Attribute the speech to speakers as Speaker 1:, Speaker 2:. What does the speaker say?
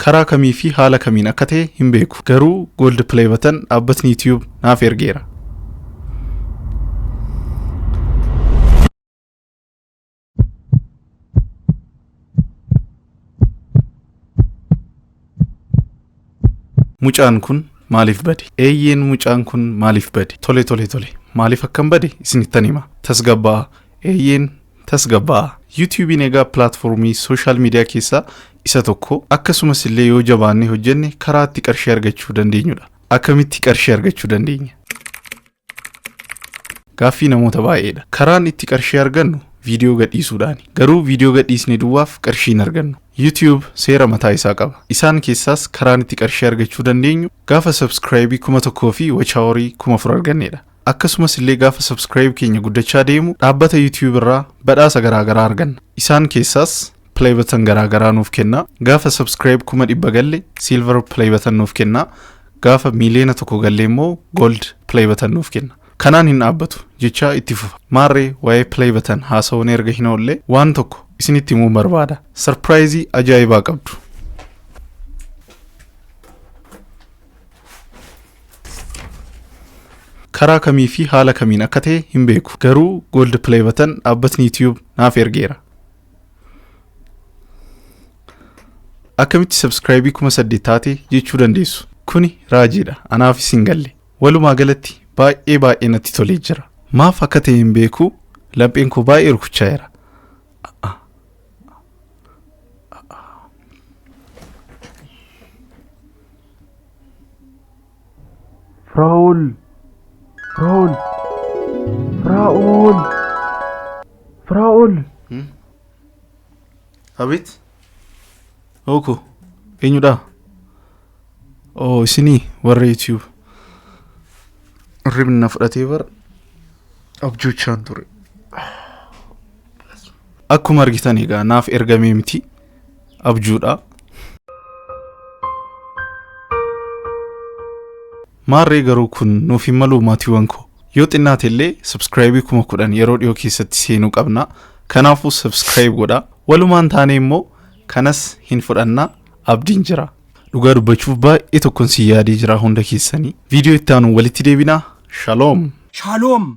Speaker 1: Karaa kamii fi haala kamiin akka ta'e hin beeku. Garuu Gold Play Button dhaabbatni YouTube naaf ergeera. Mucaan kun maaliif bade? Eeyyeen mucaan kun maaliif bade? Tole tole tole maaliif akkan bade isinittan hima. Tasgabbaa'a. Eeyyeen tasgabbaa'a. YouTube'n egaa pilaatfoormii sooshaal miidiyaa keessaa isa tokko. Akkasumas illee yoo jabaannee hojjenne karaa itti qarshii argachuu dandeenyudha. Akkamitti qarshii argachuu dandeenya? Gaaffii namoota baay'eedha. Karaan itti qarshii argannu viidiyoo gadhiisuudhaani. Garuu viidiyoo gadhiisne duwwaaf qarshii hin argannu. YouTube seera mataa isaa qaba. Isaan keessaas karaan itti qarshii argachuu dandeenyu gaafa subscribe 1000 fi watch hour 4000 argannedha. Akkasumas illee gaafa subscribe keenya guddachaa deemu dhaabbata YouTube irraa badhaasa garaa garaa arganna. Isaan keessaas play button garaa garaa nuuf kenna. Gaafa subscribe 100,000 galle silver play button nuuf kenna. Gaafa 1,000,000 galle immoo gold play button nuuf kenna. Kanaan hin dhaabbatu jechaa itti fufa. Maarree waa'ee play button haasa'uun erga hin oolle waan tokko isinitti himuu barbaada. Sarpiraayizii ajaa'ibaa qabdu. Karaa kamii fi haala kamiin akka ta'e hin beeku. Garuu gold play button dhaabbatni YouTube naaf ergeera. Akkamitti subscribe 8000 taate jechuu dandeessu. Kuni raajiidha. Anaafis hin galle. Walumaa galatti baay'ee baay'ee natti tolee jira. Maaf akka ta'e hin beeku lapheen koo baay'ee rukuchaa'eera.
Speaker 2: Firaa'ol! Firaa'ol! Firaa'ol! Firaa'ol!
Speaker 1: Abeet. Ooko. Eenyudha? Oo isinii warra YouTube. Ribni na fudhatee bar abjuuchaan ture. Akkuma argitan egaa naaf ergamee miti abjuudha. Maarree garuu kun nuuf hin maluu maatiiwwan koo. Yoo xinnaate illee subscribe 10,000 yeroo dhiyoo keessatti seenuu qabna. Kanaafuu subscribe godhaa. Walumaan taanee immoo kanas hin fudhanna abdiin jira. Dhugaa dubbachuuf baay'ee tokkon si yaadee jira hunda keessanii. Viidiyoo itti aanuun walitti deebinaa. Shaloom!
Speaker 3: Shaaloom!